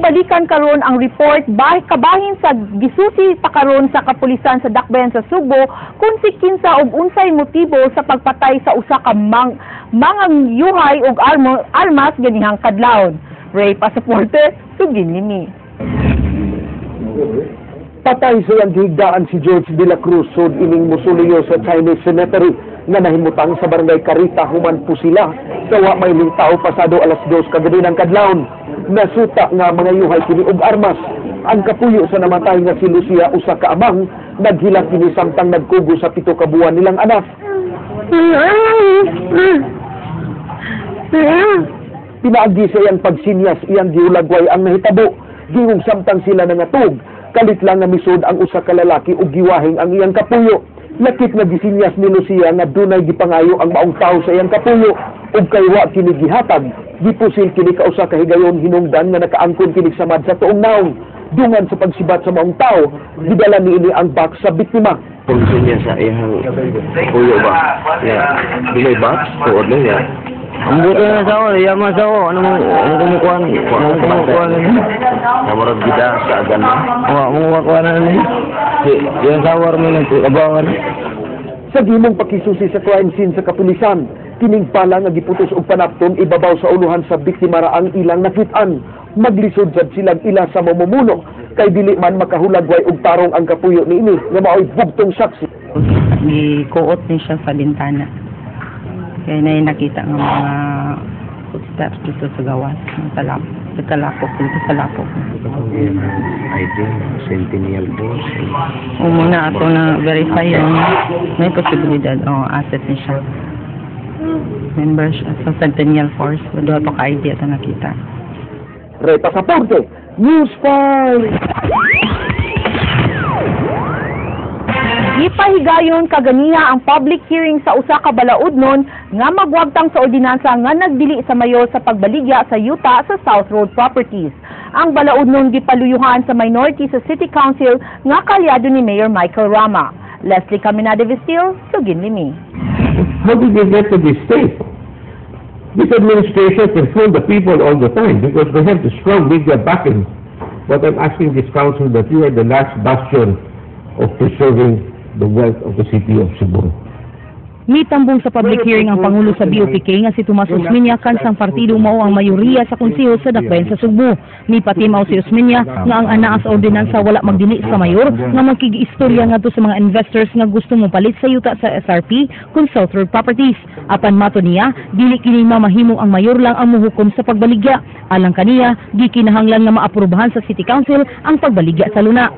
Atong balikan karon ang report kabahin sa gisusi pa karon sa kapulisan sa Dakbayan sa Sugbo kung si kinsa og unsay motibo sa pagpatay sa usa ka mangangyuhay og armas ganihang kadlawon. Ray Pasaporte, sugin nimi. Patay sa iyang gihigdaan si George de la Cruz sud ining musuliyo sa Chinese Cemetery nga nahimutang sa Barangay Carita human po sila sa wa may tao pasado 2:00 kagabi ng kadlawon. Nasuta nga mga yuhay kini og armas. Ang kapuyo sa namatay nga si Lucia, usa ka amang, naghilak kini samtang nagkugo sa 7 ka buwan nilang anak. Pinaagi sa iyang pagsinyas, iyang gihulagway ang nahitabo. Gingong samtang sila nangatog, kalit lang nga misud ang usa ka lalaki ug giwahing ang iyang kapuyo. Lakit nga gisinyas ni Lucia nga dunay gipangayo ang maong tawo sa iyang kapuyo ug kay wa kini gihatag, gipusil kini ka usa ka higayon hinungdan nga nakaangkon kini samad sa tuong naong. Dungan sa pagsibat sa maong tawo, gidala niini ang box sa biktima. Pungsin niya sa iyang puyo ba? Ya, dunay box tuod na niya. Ang buto na sa ako, yaman sa ako. Ano mo, ano kumukuha? Ano kumukuha na niya? Namurag gida sa agan na. Wa, kumukuha na niya. Si, yung sawar mo nang kabawan. Sa gimong pakisusi sa crime scene sa kapulisan, kining bala nga giputos og panapton ibabaw sa uluhan sa biktima ra ang ilang nakit-an. Maglisod sad silang ila sa mamumuno kay dili man makahulagway og tarong ang kapuyo niini nga maoy bugtong saksi. Gikuot ni siya sa bintana. Kaya na nakita ng mga footsteps dito sa gawas, ng talap, sa talapok, dito sa lapok. ID, Sentinel Force. O muna ako na verify yun. May posibilidad, oh, asset ni siya. Member siya sa Sentinel Force. Duha pa ka ID ato nakita. Ray Pasaporte, News 5. Gipahigayon kaganiha ang public hearing sa usa ka balaodnon nga magwagtang sa ordinansa nga nagdili sa mayor sa pagbaligya sa yuta sa South Road Properties. Ang balaodnon gipaluyuhan sa minority sa City Council nga kalyado ni Mayor Michael Rama. Leslie Caminade Vestil, sugin limi. How did they get to this state? This administration can fool the people all the time because they have the strong media backing. But I'm asking this council that you are the last bastion of preserving the wealth of the city of Cebu. Mitambong sa public hearing ang Pangulo sa BOPK nga si Tomas Osmeña kansang partido mao ang mayoriya sa konseho sa Dakbayan sa Sugbo. Mipatimaw si Osmeña nga ang anaa sa ordinansa wala magdili sa mayor nga magkig-istorya ngadto sa mga investors nga gusto mopalit sa yuta sa SRP kun South Road Properties. Apan mato niya, dili kini mamahimo ang mayor lang ang muhukom sa pagbaligya. Alang kaniya, gikinahanglan nga maaprubahan sa City Council ang pagbaligya sa luna.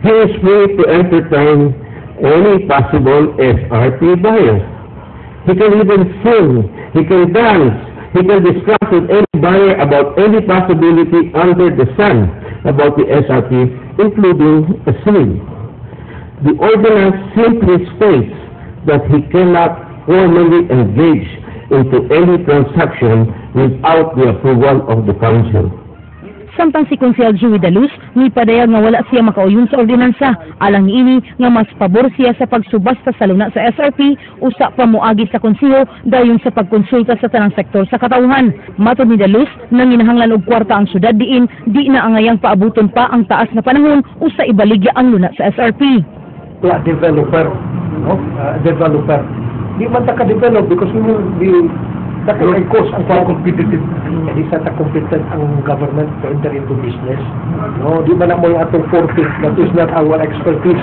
He is free to entertain any possible SRP buyer. He can even sing, he can dance, he can discuss with any buyer about any possibility under the sun about the SRP, including a sale. The ordinance simply states that he cannot formally engage into any transaction without the approval of the council. Samtang si Konsehal Joey Daluz, nipadayag nga wala siya makauyon sa ordinansa. Alang niini nga mas pabor siya sa pagsubasta sa luna sa SRP usa pa moagi sa konseho dayon sa pagkonsulta sa tanang sektor sa katawhan. Matod ni Daluz, nanginahanglan og kwarta ang syudad diin di na angayang paabuton pa ang taas na panahon usa ibaligya ang luna sa SRP. La developer, no? Developer. Di man ta ka-develop because we will be dako kay cost ang competitive. Di sa ta competent ang government to enter into business. No, di man na mo yung atong forte. That is not our expertise.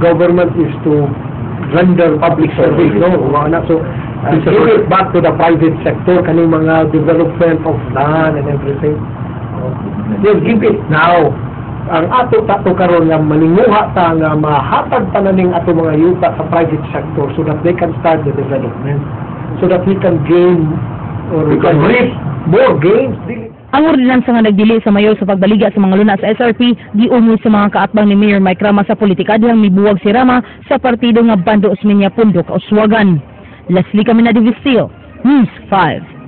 Government is to render public service, no? Wala na. So, give it back to the private sector kaning mga development of land and everything. No? Just give it now. Ang ato tato karon nga maninguha ta nga mahatag ta na ning ato mga yuta sa private sector so that they can start the development, so that we can gain or we can reap more gains. Dili Ang ordinansa nga nagdili sa mayor sa pagbaligya sa mga luna sa SRP giungoy sa mga kaatbang ni Mayor Mike Rama sa politika dihang mibuwag si Rama sa partido nga Bando Osmeña Pundo Kauswagan. Leslie Caminade Vistil, News 5.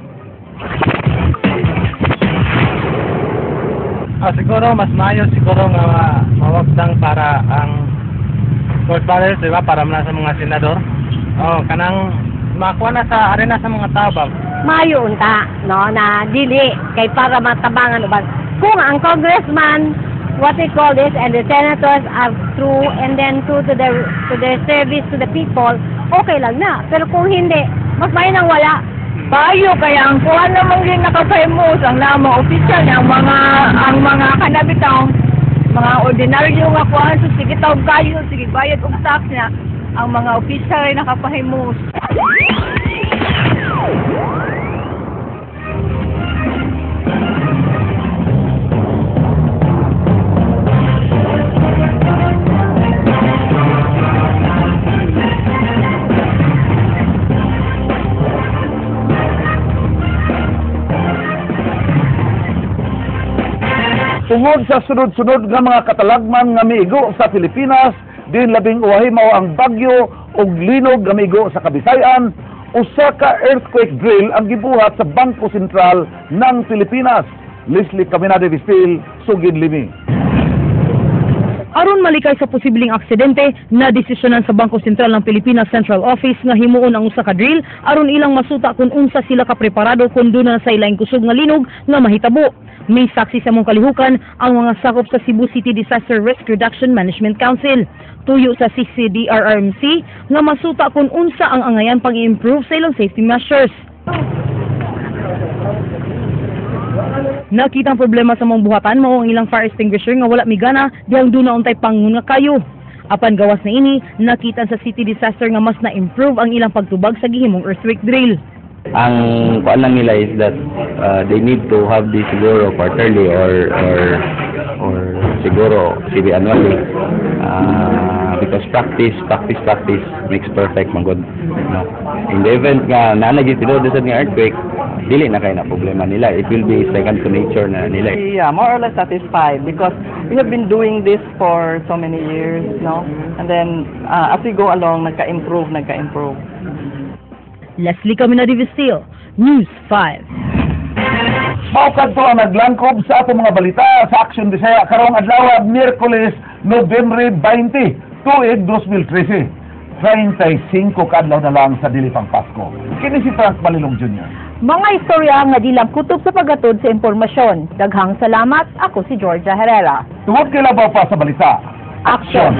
Siguro mas maayo siguro nga mawagtang para ang short barrels, di ba? Para man sa mga senador. Oh, kanang makuha na sa arena sa mga tao ba? Maayo unta, no, na dili kay para matabangan uban. Kung ang congressman, what we call this, and the senators are true and then true to their service to the people, okay lang na. Pero kung hindi, mas may nang wala. Payo kaya ang kuha namang din nakafamous ang namo official ang mga kanabitaw mga ordinaryo nga kuhan, so sige tawag kayo, sige bayad og tax niya, ang mga official ay nakapahimos. Tungod sa sunod-sunod nga mga katalagman nga miigo sa Pilipinas, din labing uwahi mao ang bagyo ug linog nga miigo sa Kabisayan, usa ka earthquake drill ang gibuhat sa Bangko Sentral ng Pilipinas. Leslie Caminade Vistil, Sugid Limi. Aron malikay sa posibleng aksidente, nadesisyonan sa Bangko Sentral ng Pilipinas Central Office nga himuon ang usa ka drill aron ilang masuta kung unsa sila kapreparado kung duna sa ilaing kusog nga linog nga mahitabo. May saksi sa mong kalihukan ang mga sakop sa Cebu City Disaster Risk Reduction Management Council. Tuyo sa CCDRRMC nga masuta kung unsa ang angayan pang-improve sa ilang safety measures. Nakita ang problema sa mong buhatan mao ang ilang fire extinguisher nga wala migana dihang duna untay pangun nga kayo. Apan gawas na ini, nakita sa city disaster nga mas na-improve ang ilang pagtubag sa gihimong earthquake drill. Ang kuan lang nila is that they need to have this siguro quarterly or siguro semi-annually, because practice, practice, practice makes perfect man gud, no? In the event nga naa na gyud tinuod sad nga earthquake, dili na kay na problema nila. It will be second to nature na nila. Yeah, more or less satisfied because we have been doing this for so many years, no? And then, as we go along, nagka-improve, nagka-improve. Leslie Caminade Vistil, News 5. Mao kadto ang naglangkob sa atong mga balita sa Aksyon Bisaya karong adlaw, Miyerkules, Nobyembre 20, tuig 2013. 35 kadlaw na lang sa dili pang Pasko. Kini si Frank Malilong Jr. Mga istorya nga di lang kutob sa paghatod sa impormasyon. Daghang salamat. Ako si Georgia Herrera. Tungod kay labaw pa sa balita. Action!